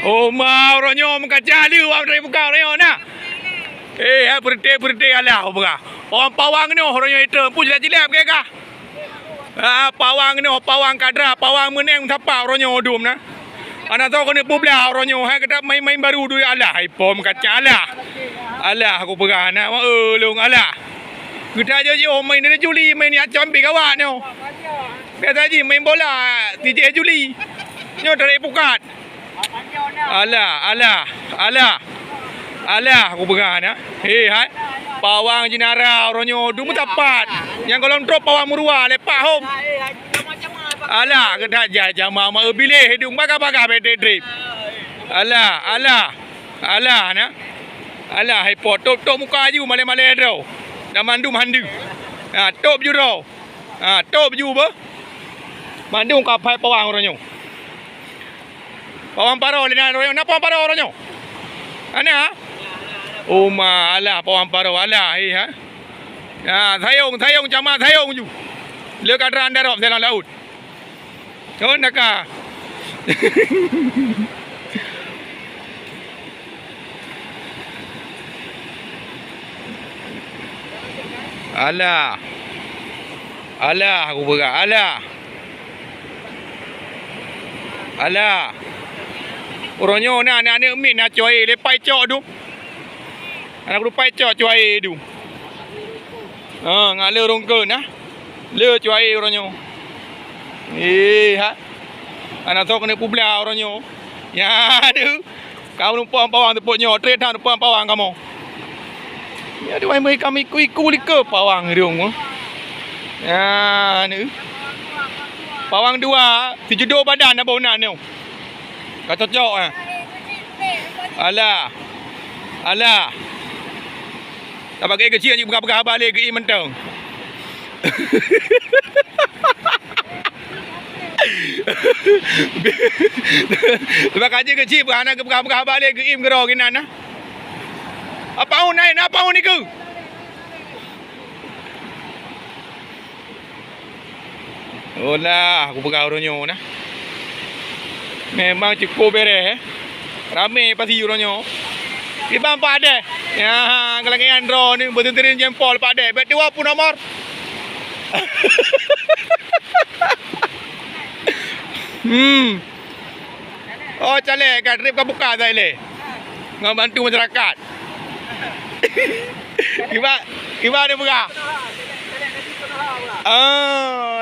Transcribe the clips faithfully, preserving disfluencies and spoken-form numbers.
Oh ma, uroe nyoe meukaca lé awak dari buka uroe nyoe na. Eh, hai peureuté-peureuté alah peugah. Awak pawang nyoe uroe nyoe item pun jilap-jilap keu kah. Ah, pawang nyoe, pawang kadra, pawang meuneng sapa uroe nyoe dum na. Aneuk soe keuneuk peublah uroe nyoe, hai keudap main-main baru duek alah, hai pom kaca alah. Alah aku peugah na, ma ulông alah. Geuda jih main dari juli, main ni acam pi gawat nyoe. Biasa jih main bola, tijeh juli. Nyoe dari pukat. Alah, alah, alah. Alah, aku peugah na. Hei, hai. Pawang jinara uroe nyoe dum tapat. Nyang golom trok pawang meuruwa lepak hom. Alah, keudak jai jama ma biléh hidung bagah-bagah bedek drip. Alah, alah. Alah na. Alah, hai po top-top muka aju malée-malée droe. Dan mandum handu. Ha, top ju droe. Ha, top ju beuh. Mandum kapai pawang uroe nyoe. Pawang paro lé na uroe nyoe. Na pawang paro uroe nyoe? Ana? Uma alah pawang paro alah, eh, ha. Ha, sayong, sayong, camat sayong ju. Le kadra darop dalam laôt. Kon daka. Alah. Alah, aku peugah. Alah. Alah. Uroe nyoe na aneuk-aneuk miet na coe lepai cok tu. Aneuk lepai cok coe tu. Ha, ngat le rongkeuen nah. Le cuai uroe nyoe. Eh, ha. Aneuk soe keuneuk peublah uroe nyoe. Ya, aduh. Kamoe numpang pawang teupot nyoe, trép that numpang pawang kamoe. Ya, aduh, ai meuikam iku-iku likot pawang riung. Ya, aduh. Pawang dua, sijudo badan abah unan nyoe. Ka cocok, eh. Alah. Alah. Tabak geuchik nyoe peugah-peugah haba lé geuieng mantong. Tabak geuchik peugah hana geupeugah-peugah haba lé geuieng keudroe keunan na. Apa un ai, apa un nikeue? Olah, aku peugah uroe nyoe nah. Memang cukup bereh, eh. Ramé pasi uroe nyoe. Iban Pak Deh. Ya, keulangéan droe ni beuteunteurin jempol Pak Deh. Bèk tuwoe pun nomor. Hmm. Oh, caleg ka trép ka buka sai lé. Ngon bantu masyarakat. Kiban, kiban dia peugah. Oh,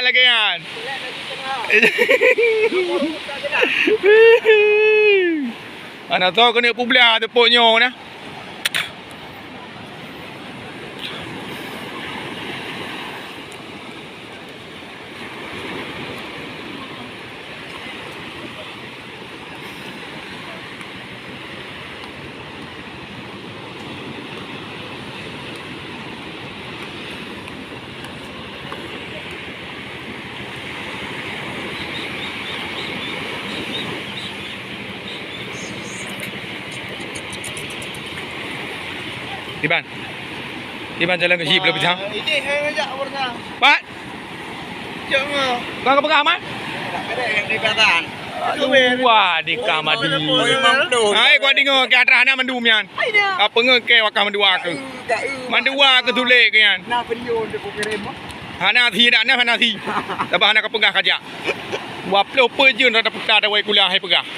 lagèe nyan. Aneuk soe keuneuk peublah teupot nyoe nah. Iban. Iban jalan ke jeep lebih jauh. Ini saya ngajak warna. Pat? Jangan. Kau apa kaman? Ada yang di belakang. Aduh, wah, di kamar dulu. Hai, kau dengar ke atas anak mandum yan. Apa nge ke wakah mandua ke? Mandua ke tulik ke yan? Nah, beliau untuk kirim. Hana thi dak nah, hana thi. Tapi hana kepeugah kajak. Dua puluh peuet jeun rata peuta dawai kuliah hai peugah.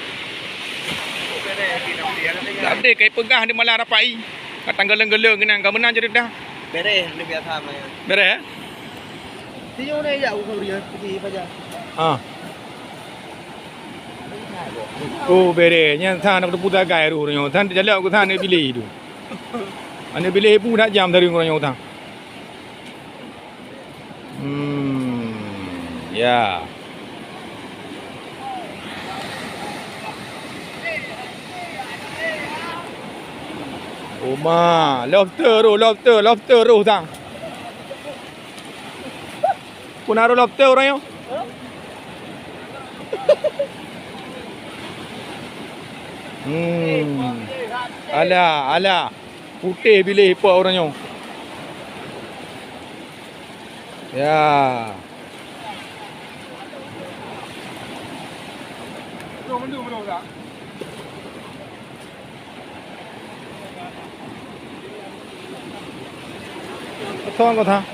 Tak deh kai peugah di malah rapai. Ka tanggeleng-geleng keunan ka meunan jadi dah. Bereh, ni biasa main. Bereh, eh? Sini ni ya, ukur ya, pergi paja. Ha. Oh, bereh. Nyan than nak tepuk tagai tu. Nyan than terjalak ke than nak pilih tu. Aneuk biléh pun dak jam dari ureueng nyang utang. Hmm, ya. Oma, lobster roh, lobster, lobster roh tang. Pun arung lobster urang nyoe. Hmm. Alah, alah. Putéh biléh ipok urang nyoe. Ya. Kosong, kosong.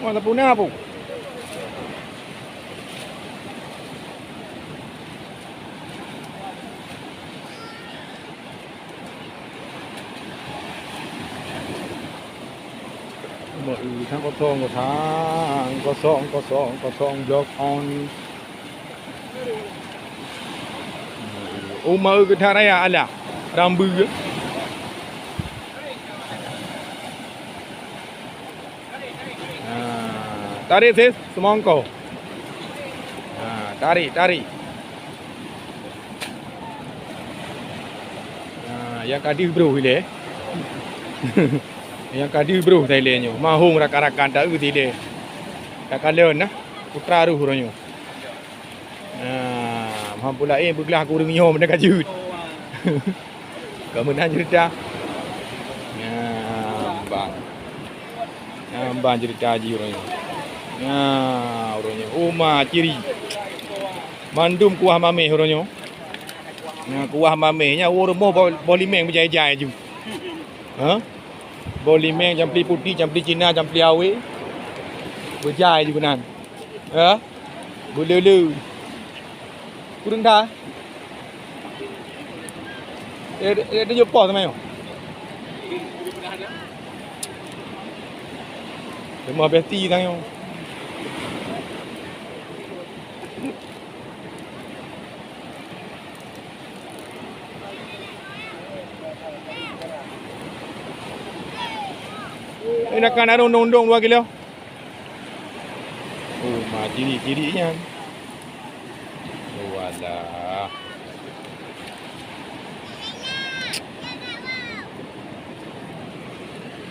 Wah, lampu na, Pu? Bak kosong, kosong, kosong, kosong, kosong, jog on. Uma eu keu that raya alah. Rambu. Ha, tarik sis, semongko. Ha, tarik, tarik. Ha, nyang ka deuh broh ilée. Nyang ka deuh broh ilée nyoe. Mahong rakan-rakan taeu ilée. Takalon nah, putra roh uroe nyoe. Nah, mampôh laén beuglah kureueng nyoe meunan ka jeuet. Ka meunan ceurita. Nah, bang. Nah, bang ceurita jih uroe nyoe. Nah, uroe nyoe. Uma ciri. Mandum kuah mameh uroe nyoe. Nah, kuah mameh nyan woe rumoh boh, boh limeng beujai-jai ju. Ha? Boh limeng, campli putéh, campli Cina, campli awé. Beujai ju keunan. Ya. Beuleu-leu. Kureueng that. Eh, eh, tunjuk pos teuma nyoe. Teuma besti tanyoe. Eh, nak kan ada undong-undong dua kilo. Oh, ma ciri-ciri nyan. Oh, alah.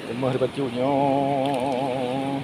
Leumah dipacut nyoe.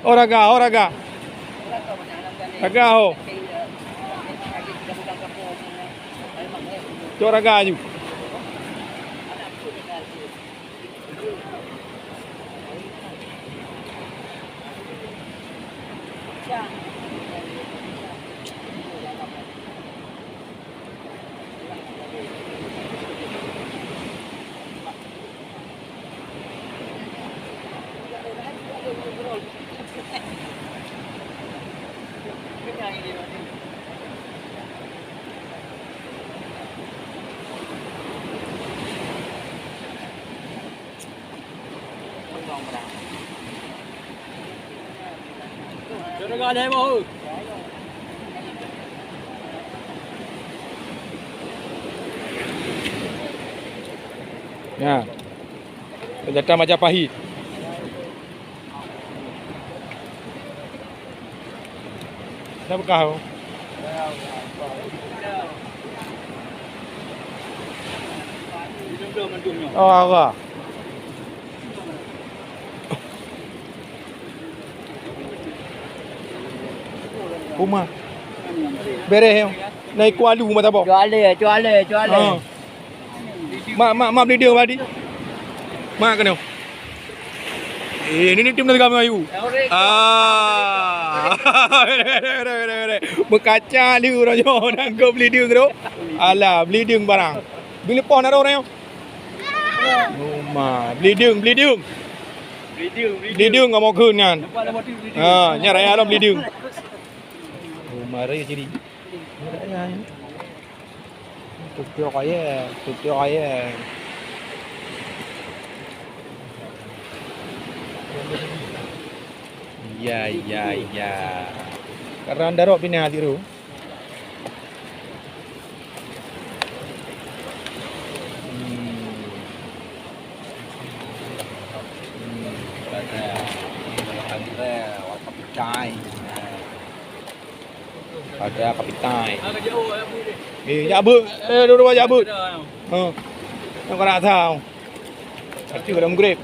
Oh, raga, oh, raga. Raga, oh. Cok raga aju. Ya. Senjata Majapahit. Dah bekah tu. Oh, Allah. Uma. Bereh, eh. Naik kualu mata bok. Cuale, cuale, cuale. Ha. Mak, mak, mak bleeding tadi. Mak kena. Eh, ni, ni tim Naga Melayu. Ah. Meukaca lé uroe nyoe nangkeup bleeding tu. Alah, bleeding barang. Bila poh na roh nyoe. Oh, ma, bleeding, bleeding. Bleeding, bleeding. Bleeding kamoe kheun nyan. Ha, nyan raya lom bleeding. Oh, mari jadi. Tutup aja, tutup aja. Ya, ya, ya. Karena darok pinah tiru. Hmm. Hmm. Pada, pada, pada, pada, pada, pada, Ada kapitai. Eh, jak beuet. Eh, dua-dua jak beuet. Ha. Nyang kena asal. Pasti kena menggrep.